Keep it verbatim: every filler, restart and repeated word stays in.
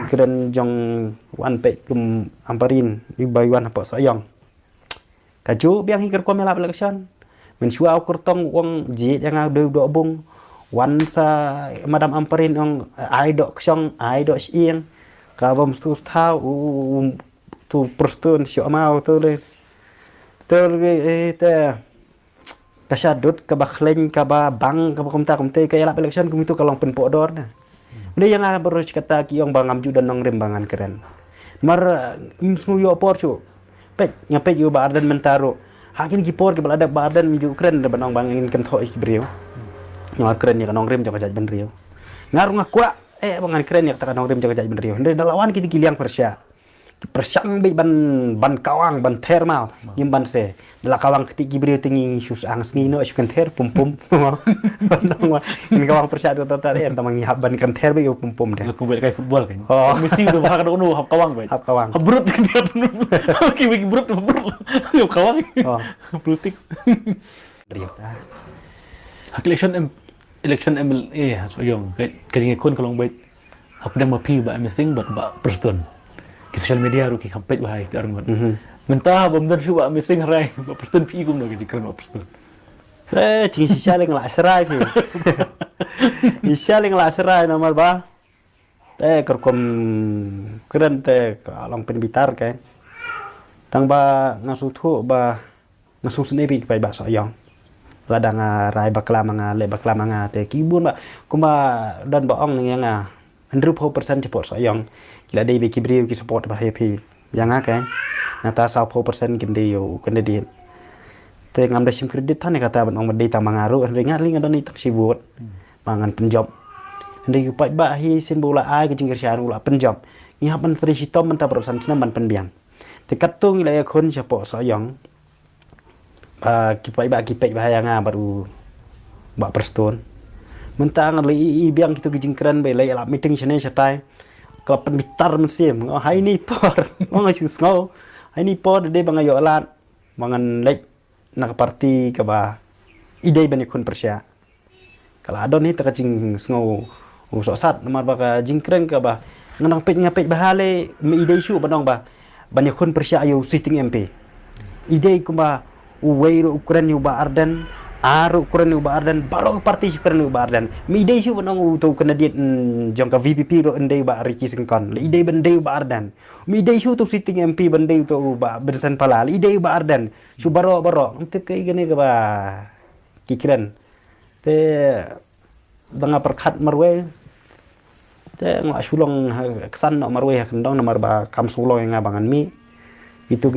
kren jong wan peit kum Ampareen, i ba wan hapoh Sohiong. Ka ju biang hi ka rukom ïalap election. Mynshuwa u kyrtong u ong jied ïa nga u dei u doh bung. Wan sa Madam Ampareen ong ai doh kshong, ai doh shyieng. Ka bym stu stha u, u, u, tu Prestone shu amau tu le. Tu le, eh, te. Ka shadut, kaba khlaiñ, kaba bang, kaba kumta kumta, ka ïalap election kum itu ka long pynpoh dor na. Hynrei ïa nga baroh shi katta ki ong ba ngam ju don nongrim ba ngan kren. Namar, eh, ngim sngew ïoh por shuh. Peit, nga peit ïa u Bah Ardent mynta ruh. Ha kine ki por kiba la dep Bah Ardent ngim ju kren, da ban ong ba ngin kynthoh ïa ki briew. Nga kren ïa ka nongrim jong ka jaitbynriew. Nga ruh nga kwah, eh, ba ngan kren ïa kata ka nongrim jong ka jaitbynriew. Hynrei da la wan kine ki liang pyrshah. Ki pyrshang beit ban, ban kawang, ban ther maw. Ngim ban se. Da la kawang kti ki briew te ngi shu sang sngi noh, shu kynther, pum pum. Ban ong ma, ngin kawang pyrshah tu tu tu, eh, tang ma ngi hap ban kynther beit ïa u pum pum de. La kum beit kai football kan. Oh. Messi udah bahak dah, hap kawang beit. Hap kawang. Hap brut kan dia. Ki beit brut, hap brut. Hap kawang. Oh. Politik. Briew. Hak election M, election M L A, ha Sohiong. Ka, ka jingïakhun ka long beit hapdeng ma phi Bah Amazing bad Bah Prestone. Ki social media ruh ki kham peit bha ïa ki arngut. Mhm. Mynta bym don shuh Bah Amazing hynrei Bah Prestone phi i kumno ka jingkren Bah Prestone. Eh, jing shisha leng la serai phi. Shisha leng la serai namar ba. Eh, ka rukom kren te ka long pynbitar ka. Tang ba nga sngewthuh ba nga sngewsynei bad ki paidbah Sohiong. Lada nga rai bakla ma nga, leh bakla ma nga te ki bun ba kumba don ba ong ïa nga. Hynriewphew percent shapoh Sohiong ki la dei bad ki briew ki support bha ïa phi. Ïa nga ka, nangta sawphew percent kin dei ïa u candidate. Te ngam da shim credit than ïa kata ban ong ba dei tang ma nga ruh, hynrei nga lei nga don ïa tang shi vote. Ba ngan pynjop. Hynrei u paidbah hi shisien ba u la ai ka jingkyrshan u la pynjop. Ngi hap ban trei shitom mynta baroh san snem ban pynbiang. Te katto ngi la ïakhun shapoh Sohiong. Ba ki paidbah ki peit bha ïa nga bad u Bah Prestone. Mynta nga la i, i biang kito ki jingkren ba la ïalap meeting shane shatai. Ka la pynbitar mynsiem, nga ong ha ini i por. Nga ong shu sngew. Ha ini i por da dei ba nga ïoh lad ba ngan leit na ka party kaba i dei ban ïakhun pyrshah. Ka la don hi ta ka jingsngew u sohsat namar ba ka jingkren kaba nga nang peit nga peit bha lei, me i dei shuh ban ong ba ban ïakhun pyrshah ïa u sitting M P. I dei kumba uwei ruh u kren ïa u Bah Ardent, ar ruh u kren ïa u Bah Ardent, baroh ka party shu kren ïa u Bah Ardent. Me i dei shuh ban ong uto u candidate, mm, jong ka V P P ruh yn dei u Bah Ricky Syngkon. Lei i dei ban dei u Bah Ardent. Me i dei shuh uto u sitting M P ban dei uto u Bah Vincent Pala. Lei i dei u Bah Ardent. Shu baroh baroh. Ngam tip kaei kane kaba ki kren. Te da nga pyrkhat marwei. Te nga shu long ha ksan noh marwei ha kyndong namar ba kam shu long ïa nga ba ngan mih. Itu ki